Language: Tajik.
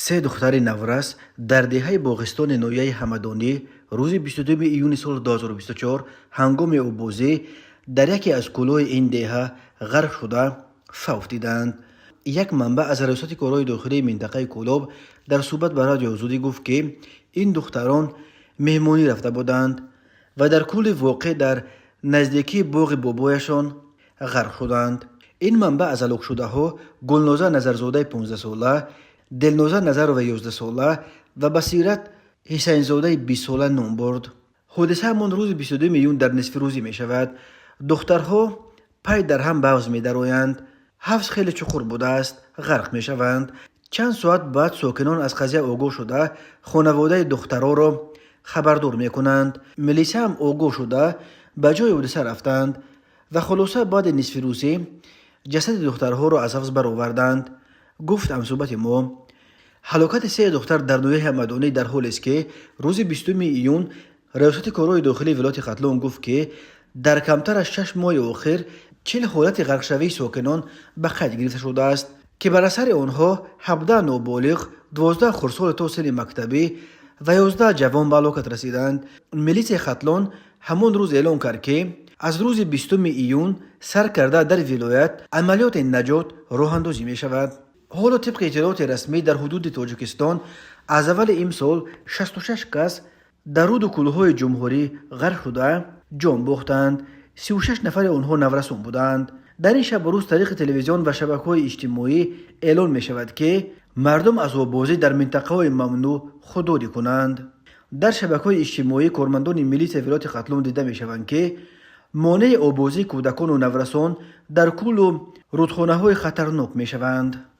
Се духтари наврас дар деҳаи Боғистони ноҳияи Ҳамадонӣ рӯзи 22 июни соли 2024 ҳангоми оббозӣ дар яке аз кӯлҳои ин деҳа ғарқ шуда фавтиданд. Як манбаъ аз Раёсати корҳои дохилии минтақаи Кӯлоб дар суҳбат ба Радиои Озодӣ гуфт, ки ин духтарон меҳмонӣ рафта буданд ва дар кӯли воқеъ дар наздикии боғи бобояшон ғарқ шуданд. Ин манбаъ аз ҳалокшудаҳо Гулноза Назарзодаи 15-сола, Дилноза Назарова 11-сола ва Басират Ҳусайнзодаи 20-сола ном бурд. Ҳодиса ҳамон рӯзи 22 июн дар нисфирӯзӣ мешавад. Духтарҳо пай дар ҳам ба ҳавз медароянд. Ҳавз хеле чуқур будааст, ғарқ мешаванд. Чанд соат баъд сокинон аз қазия огоҳ шуда, хонаводаи духтароро хабардор мекунанд. Милисияам огоҳ шуда, ба ҷои ҳодиса рафтанд ва хулоса, баъди нисфирӯзӣ ҷасади духтарҳоро аз ҳавз бароварданд, гуфт ҳамсӯҳбати мо. Ҳалокати се духтар дар ноҳияи Ҳамадонӣ дар ҳолест, ки рӯзи 20 июн Раёсати корҳои дохилии вилояти Хатлон гуфт, ки дар камтар аз 6 моҳи охир 40 ҳолати ғарқшавии сокинон ба қайд гирифта шудааст, ки бар асари онҳо 17 ноболиғ, 12 хурдсоли то синни мактабӣ ва 11 ҷавон ба ҳалокат расиданд. Милисияи Хатлон ҳамон рӯз эълон кард, ки аз рӯзи 20 июн сар карда дар вилоят амалиёти наҷот роҳандозӣ мешавад. Ҳоло, тибқи иттилооти расмӣ, дар ҳудуди Тоҷикистон аз аввали имсол 66 кас дар руду кӯлҳои ҷумҳурӣ ғарқ шуда ҷон бохтанд. 36 нафари онҳо наврасон буданд. Дар ин шабу рӯз тариқи телевизион ва шабакаҳои иҷтимоӣ эълон мешавад, ки мардум аз оббозӣ дар минтақаҳои мамнӯъ худдорӣ кунанд. Дар шабакаҳои иҷтимоӣ кормандони милисияи вилояти Хатлон дида мешаванд, ки монеи оббозии кӯдакону наврасон дар кӯлу рудхонаҳои хатарнок мешаванд.